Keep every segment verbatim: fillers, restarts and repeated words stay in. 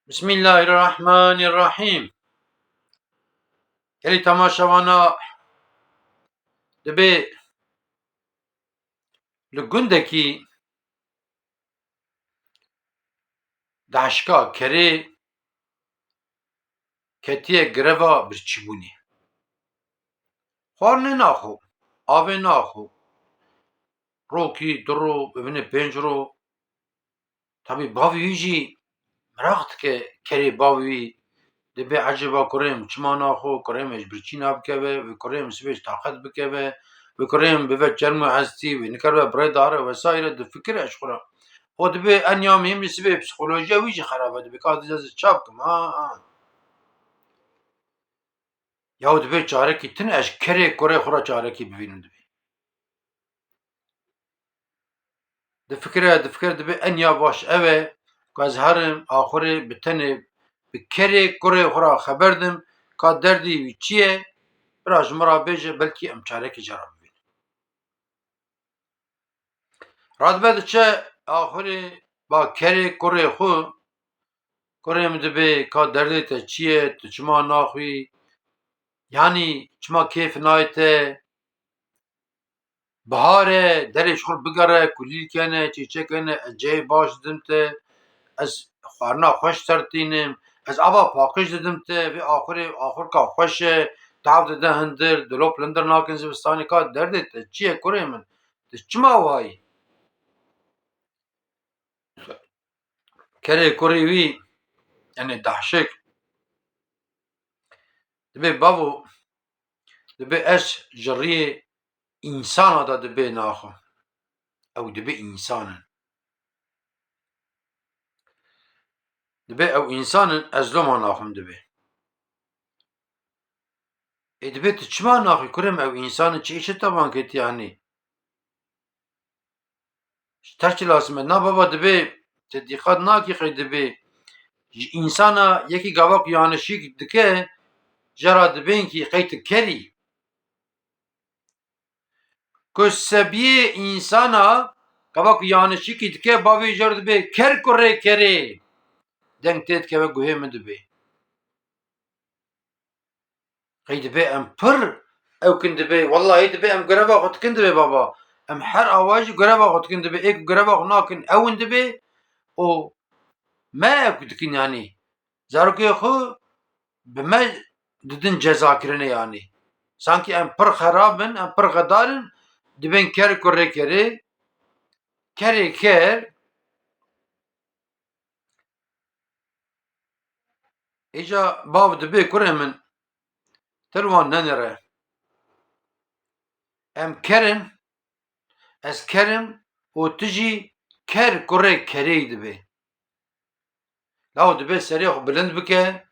Bismillahirrahmanirrahîm. Gelî temaşevana, dibê li gundekî dehşka kerê ketiye greva birçîbûnê. Xwarinê naxo, avê naxo. Rokî, du ro, bibine pênc ro. Tabî bavê wî jî meraq dike kerê bavê wî. Dibê ecêba kurê min çima naxo, kurê min ji birçî nabikeve, wê kurê min sibê ji taqet bikeve, wê kurê min bive çerm û hestî, wê nikeribe birê dare vesaire difikire ji xwe re. Xwe dibê enya mihîm li sibê psîkolojiya wî jî xerab e, dibê ka dizê ez çav kim, ha, ha. Yaw dibê çarekî tune ez ji kerê kurê xwe re çarekî bivînim dibê. Difikire, difikire dibê en ya baş ev e ku ez herim axurê bi tenê bi kerê kurê xwe re xeber dim ka derdî wî çi ye, bira ji min re bêje belkî em çarekî jê re bivînin. Radibe diçe axurê ba kerê kurê xwe, kurê min dibê ka derdê te çi ye, tu çima naxwî, yanî çima kêf nayê te, bihar e, derê ji xwe bigere, kulîlk hene, çîçek hene, ez cihê baş didim te, ez xwarina xweş ser tînim, ez ava paqij didim te, vê axurê axurka xweş e, tav dide hundir, dilop li hundir nakin zivistanê, ka derdê te çi ye kurê min? Tu çima wayî? Kerê kurê wî, yanî dehşik, dibê bavo, dibê ez ji riyê însana de dibê naxim. Ew dibê însan in. Dibê ew însan in, ez loma naxim dibê. Ê dibê tu çima naxî kurê min, ew însan in, çi îşê te van ketiye hanî? Ji te çi lazim e? Na baba dibê, tu dîqat nakî qey dibê. Ji însana yekî gava ku yanişîk dike, jê re dibên kî qey tu kerî. Ku sebiyê însana gava ku yanişîkî dike, bavê jê re dibê ker kurê kerê. Deng tê dikeve guhê min dibê. Qey dibê em pir ew kin dibê, wellahî dibê em greva xwe dikin dibê baba. Em her awa jî greva xwe dikin dibê. Ê ku greva xwe nakin ew in dibê û me ew ku dikin yanî. Zarokê xwe bi me didin cezakirinê yanî. Sankî em pir xerab in, em pir xedar in, dibên ker kurê kerê, kerê ker. Îca bav dibê kurê min, tu li wan nenere. Em ker in, ez ker im û tu jî ker kurê kerê yî dibê. Law dibê serê xwe bilind bike,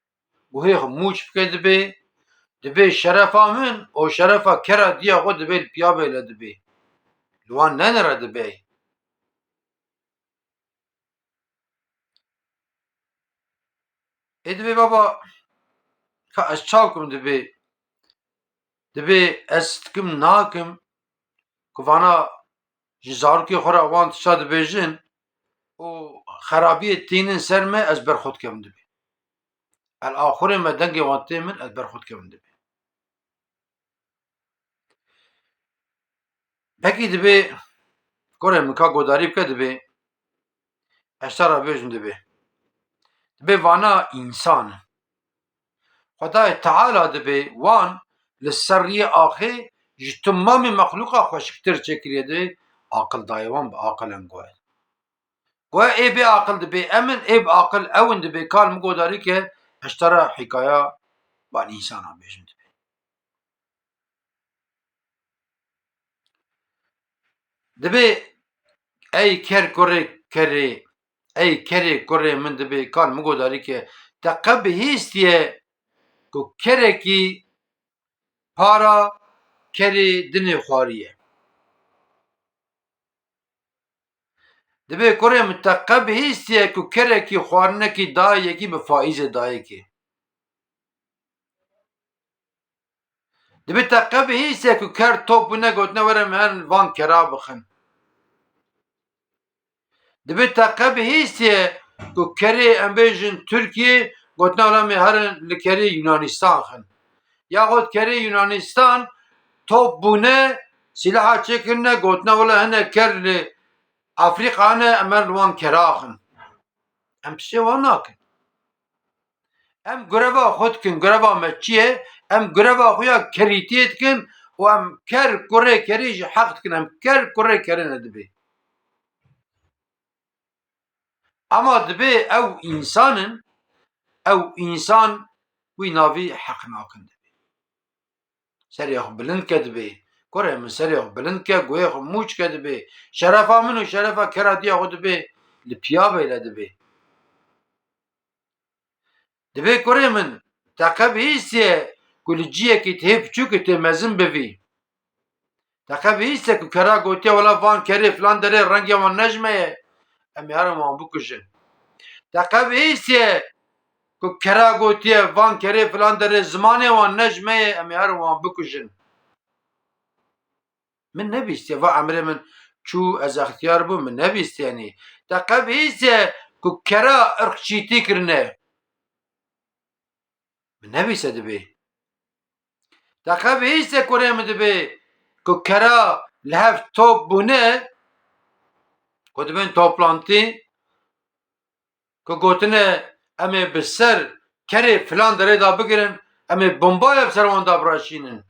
guhê xwe mûç bike dibê, dibê şerefa min û şerefa kera diya xwe dibê li piya bêle dibê. Li wan nenere dibê. Ê dibê baba, ka ez çav kim dibê. Dibê ez stkim nakim ku vana ji zarokê xwe re wan tişta dibêjin û xerabiyê tînin ser me, ez ber xwe dikevim dibê. El axurê me dengê wan tê min, ez ber xwe dikevim dibê. Belkî dibê, kurê min ka godarî bike dibê, ez te re bêjim dibê. Dibê vana însan in. Xwedayê Teala dibê wan li ser riyê axê ji timamê mexlûqa xweşiktir çêkiriye dibê, aqil dayê wan bi aqil in goye. Goye ê bê aqil dibê em in, ê bi aqil ew in dibê, kal min godarî ke ez te re hîkaya van însana bêjim dibê. Dibê ey ker kurê kerê, ey kerê kurê min dibê kal min godarî ke te qe bihîstiye ku kerekî para kerê dinê xwariye. Dibê kurê min te qe bihîstiye ku kerekî xwarinekî dayê yekî bi faîzê dayê kê. Dibê te qe bihîstiye ku ker top bûne gotine were me herin van kera bixin. Dibê te qe bihîstiye ku kerê em bêjin Tirkiyê, gotina wela em ê herin li kerê Yunanistan xin. Yaxud kerê Yunanistan top bûne, sîlaha çêkirine, gotina wela hinek ker li Afrîka hene, em herin li wan kera xin. Em tiştê wan nakin. Em greva xwe dikin, greva me çi ye? Em greva xwe ya kerîtiyê dikin û em ker kurê kerî jî heq dikin. Em ker kurê kerî ne dibê. Ema dibê ew însan in, ew însan wî navî heq nakin dibê. Serê xwe bilind ke dibê. Kurê min, serê xwe bilind ke, guhê xwe mûç ke dibê. Şerefa min û şerefa kera diya xwe dibê li piya beyle dibê. Dibê kurê min, te qe bihîstiye ku li ciyekî tê piçûkî tê mezin bivî? Te qe bihîstiye ku kera gotiye, wela van kerê filan derê rengê wan ne ji me ye, em ê herin wan bikujin? Te qe bihîstiye ku kera gotiye, van kerê filan derê zimanê wan ne ji me ye, em ê herin wan bikujin? Min nebîstiye, va emrê min çû, ez extiyar bûm, min nebîstiye nî. Te qe bihîstiye ku kera irqçîtî kirine? Min nebîstiye dibê. Te qe bihîstiye kurê min dibê ku kera li hev top bûne, ku dibên toplantî, ku gotine, em ê bi ser kerê filan derê de bigirin, em ê bombaya bi ser wan de biraşînin.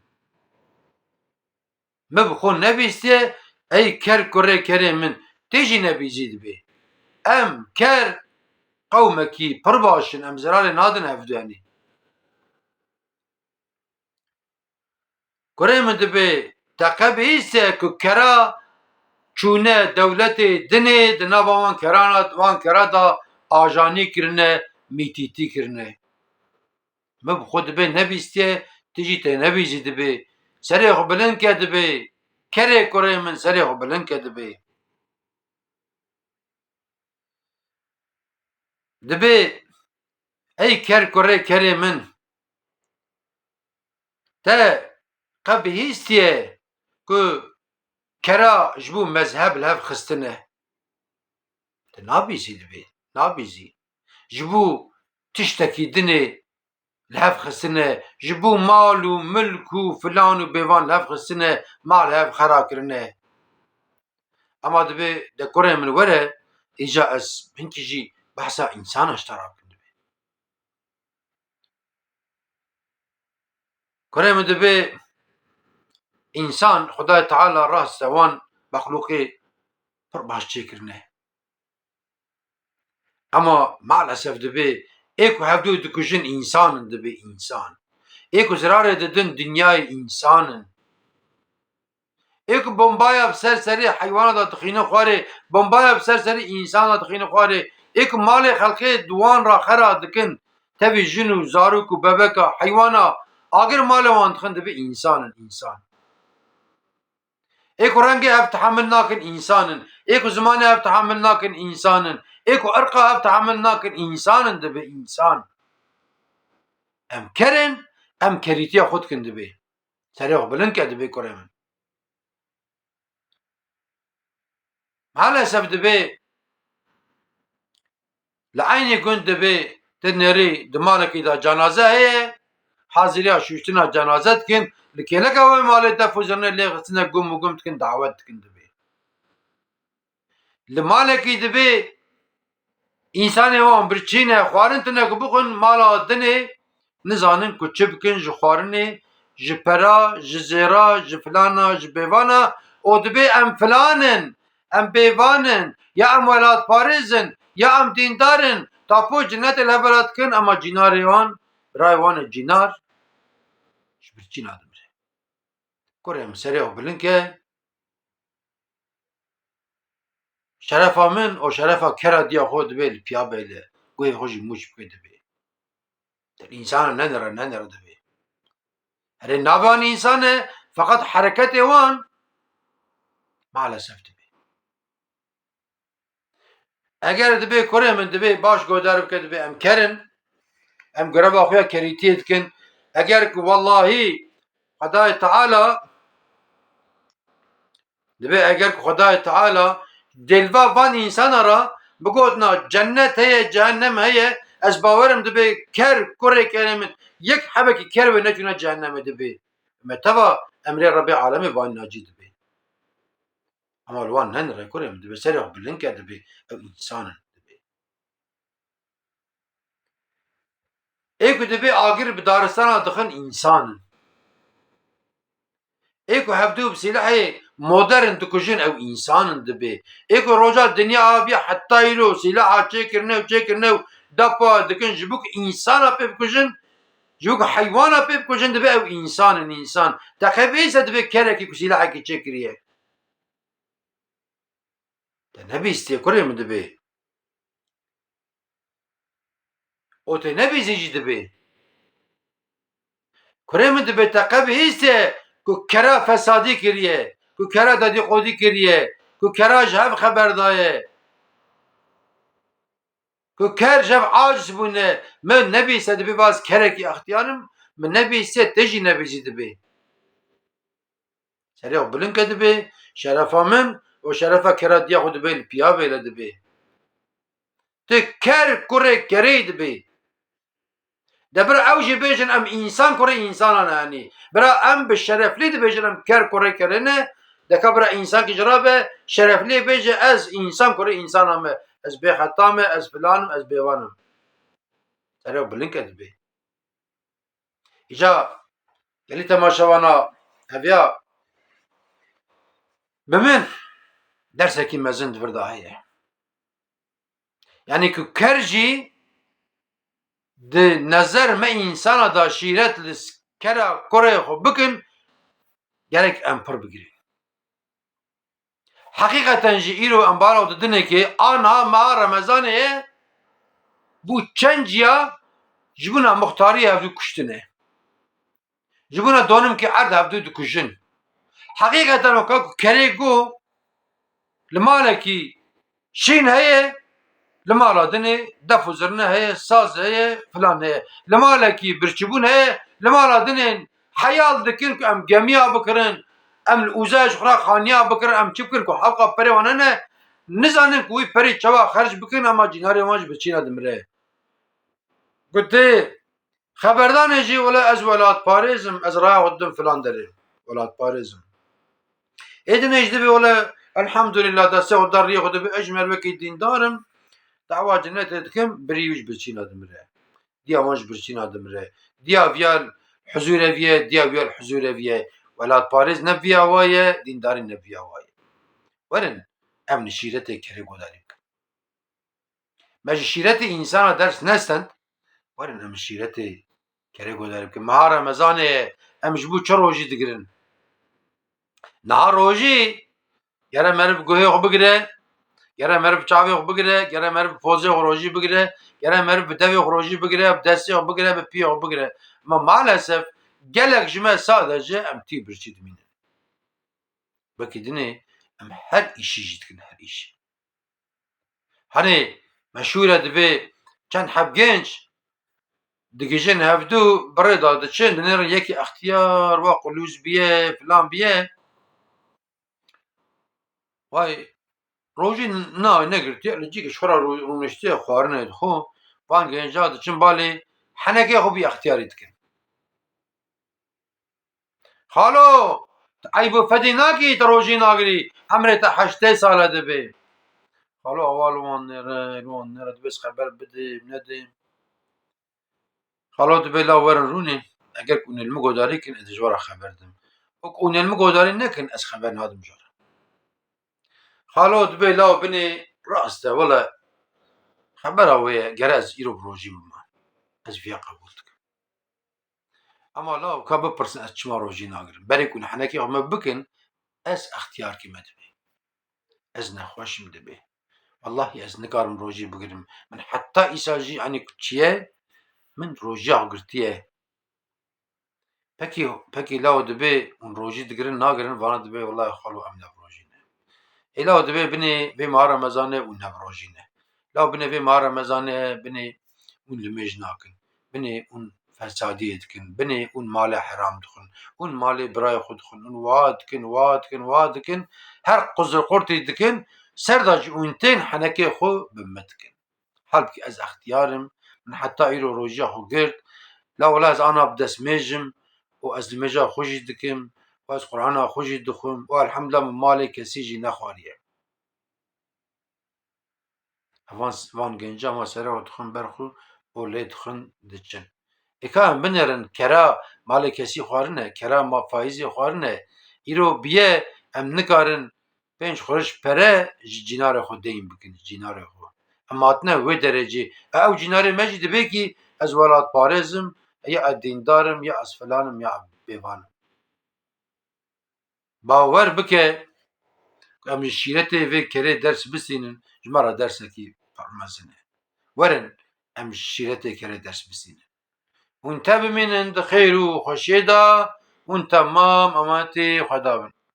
Me bi xwe nebîstiye, ey ker kurê kerê min, tê jî nebîzî dibê. Em ker qewmekî pir baş in, em zirarê nadin hevduyanî. Kurê min dibê, te qe bihîstiye ku kera çûne dewletê dinê, di nava wan kerana, wan kera de ajanî kirine, mîtîtî kirine? Me bi xwe dibê nebîstiye, tu jî tê nebîzî dibê. Serê xwe bilind ke dibê. Kerê kurê min, serê xwe bilind ke dibê. Dibê, ey ker kurê kerê min, te qe bihîstiye ku kera ji bo mezheb li hev xistine? Tu nabîzî dibê, nabîzî. Ji bo tiştekî dinê li hev xistine, ji bo mal û milk û filan û bêvan li hev xistine, mal hev xera kirine. Ema dibê de kurê min were, îca ez hinkî jî behsa însana ji te re bikim dibê. Kurê min dibê însan, Xwedayê Teala rast e, wan mexlûqê pir baş çêkirine. Ema maalesef dibê, ê ku hevdû dikujin însan in, dibê însan. Ê ku zirarê didin dinyayê însan in. Ê ku bombaya bi ser serê heywana de dixîne xwarê, bombaya bi ser serê însan de dixîne xwarê, ê ku malê xelkê di wan re xera dikin, tevî jin û zarok û bebeka heywana agir malê wan dixin, dibê însan in, însan. Ê ku rengê hev tehemil nakin, însan in. Ê ku zimanê hev tehemil nakin, însan in. Ê ku irqa hev tehemil nakin, însan in, dibê însan. Em ker in, em kerîtiya xwe dikin dibê. Serê xwe bilind ke dibê kurê min. Maalesef dibê li eynî gund dibê tu nêrî di malekî de cenaze heye, haziriya şûştina cenaze dikin, li kêleka wê malê def û zirnê lê xistine gum û gum dikin, dawet dikin dibê. Li malekî dibê însanê wan birçî ne, xwarin tune ku bixwin mala dinê, nizanin ku çi bikin ji xwarinê, ji pera, ji zêra, ji filana, ji bêvana, û dibê em filan in, em bêvan in, ya em welatparêz in, ya em dîndar in, tapo cinetê li hev bela dikin, ema cînarê wan, birayê wan e cînar, ji birçî nadimire. Kurê min, serê xwe bilind ke, şerefa min û şerefa kera diya xwe dibê li piya bêle, guhê xwe jî mûç bike dibê. Di însan nenere, nenere dibê. Erê, navê wan însan e, feqet hereketê wan maalesef dibê. Eger dibê kurê min, dibê baş guhdar bike, dibê em ker in, em greva xwe ya kerîtiyê dikin. Eger ku wellahî Xwedayê Teala, dibê eger ku Xwedayê Teala dê li va van însana re Bigotina cennet heye, cehennem heye, ez bawerim dibê ker kurê kerê min yek hebekî ker wê neçûne cehennemê dibê. Me teva emrê Rebê alemê van nacî dibê. Ama li wan nenire kurê min dibê serê xwe bilind ke dibê ew însan in dibê. Ê ku dibê agir bi daristana dixin însan in. Ê ku hevdû bi sîlehê modern dikujin ew însan in dibê. Ê ku roja dinya aviya heta îro sîleha çêkirine û çêkirine û depa dikin ji bo ku însana pê bikujin, ji bo ku heywana pê bikujin dibê ew însan in, însan. Te qe bihîste dibê kerekî ku sîlehekî çêkiriye. Te nebîstiye kurê min dibê. Û tê nebîzî jî dibê. Kurê min dibê te qe bihîstiye ku kera fesadî kiriye, ku kera dedîqodî kiriye, ku kera ji hev xeber daye, ku ker ji hev aciz bûne, min nebîste dibê baz kerekî extiyar im, min nebîstiye te jî nebîzî dibê. Serê xwe bilind ke dibê, şerefa min û şerefa kera diya xwe dibê li piya bêle dibê. Tu ker kurê kerê dibê. De bira ew jî bêjin em însan kurê însanan e, yanî. Bira em bi şereflî dibêjin em ker kurê kerê ne, deka bira însankî ji ra be, şereflî bêje ez însan kurê însanan me, ez bêxeta me, ez filan im, ez bêvan im. Serê xwe bilind ke dibê. Îca gelî temaşevana heviya bi min dersekî mezin di vir de heye. Yanî ku ker jî di nezer me însana de şîret li kera kurê xwe bikin, gerek em pir bigirîn. Heqîqeten jî îro em bala didinekê a niha meha Remezanê ye, bû çend ciya ji bona muxtarî hevdû kuştine. Ji bona donimkê erd hevdû dikujin. Heqîqeten weka ku kerê got, li malekî şîn heye, li mala dinê def û zirne heye, saz heye, filan heye. Li malekî birçîbûn heye, li mala dinê heyal dikin ku em gemiya bikirin, em li uzayê ji xwe re xaniya bikirin, em çi bikin ku hewqa perê wan hene, nizanin ku wî perê çawa xerc bikin, ama cînarê wan ji birçîna dimire. Gotê, xeberdanê jî wele ez welatparêz im, ez raya xwe didim filan derê. Welatparêz im. Ê dinê jî dibê wele elhamdulillah destê xwe dar riyê xwe dibê ez ji merivekî dîndar im. Dawa cenetê dikim, birî wî ji birçîna dimire. Diya wan ji birçîna dimire. Diya viya li huzûrê viye, diya viya li huzûrê viye. Welatparêz ne viya wa ye, dîndarî ne viya wa ye. Werin, em li şîretê kerê guhdarî bikin. Me ji şîretê însana ders nestend, werin em şîretê kerê guhdarî bikin. Meha Remezanê ye, em ji bo çi rojî digirin? Niha rojî, gere meriv guhê xwe bigire, gere meriv çavê xwe bigire, gere meriv pozê xwe rojî bigire, gere meriv bi devê xwe rojî bigire, bi destê xwe bigire, bi piyê xwe bigire. Ama maalesef gelek ji me sadece em tî birçî dimînin. Wekî dinê em her îşî jî dikin, her îşî. Hani meşhûr e, dibê çend heb genç digihîjin hevdû, bi rê de diçin, dinêrin yekî extiyar, wa qulûz biye, filan biye. Vay, rojî na negirtiye, li cî ke ji xwe re rû-, rûniştiye, xwarinê dixwe, van genca diçin balê henekê xwe bî extiyarî dikin. Xalo, tu eyb û fedî nakî, tu rojî nagirî, emrê te heştê sal e dibê. Xalo, awa li wan nêre, li wan nêre, dibê ez xeber bidêm, nedêm. Xalo, dibê law werin rûnê, eger ku hûn ê li min guhdarî kin, ez ê ji we re xeber dim. Wek hûn ê li min guhdarî nekin, ez xeber nadim ji we re. Xalo, dibê law binê, rast e, wele xebera wê ye, gere ez îro bi rojî bime. Ez viya qebûl dikim. Ama law ka bipirsin, ez çima rojî nagirim? Berê ku hûn henekê xwe me bikin, ez extiyarkî me dibê. Ez nexweş im dibê. Wellahî ez nikarim rojî bigirim. Min heta îsal jî, hanî ku çi ye, min rojiya xwe girtiye. Pekî, pekî law dibê hûn rojî digirin, nagirin, vana dibê, wellahî xalo, em ne bi rojî ne. Ê law dibê binê vê meha Remezanê hûn ne bi rojî ne. Law binê vê meha Remezanê, binê hûn limêj nakin. Binê hûn fesadiyê dikin. Binê hûn malê heram dixwin. Hûn malê birayê xwe dixwin. Hûn wa dikin, wa dikin, wa dikin. Her quzurqurtî dikin. Ser de jî hûn tên henekê xwe bi min dikin. Halbikî ez extiyar im, min heta îro rojiya xwe girt, la wela ez ana bi destmêj im û ez nimêja xwe jî dikim û ez Qur'ana xwe jî dixwim û elhemdulillah min malê kesî jî nexwariye. Van, van genca ma sere xwe dixwin ber xwe û lê dixwin diçin. Ê ka em binêrin, kera malê kesî xwarine, kera ma faîzê xwarine. Îro biye em nikarin pênc xuriş pere ji cînarê xwe deyn bikin, ji cînarê xwe. Em hatine wê derecê. Ew cînarê me jî dibê kî ez welatparêz im, ya ez dîndar im, ya ez filan im, ya ez bêvan im. Bawer bike, em ji şîretê vê kerê ders bistînin, ji me re dersekî pir mezin e. Werin, em ji şîretê kerê ders bistînin. Hûn te bimînin di xêr û xweşiyê de, hûn temam emanetê Xweda bin.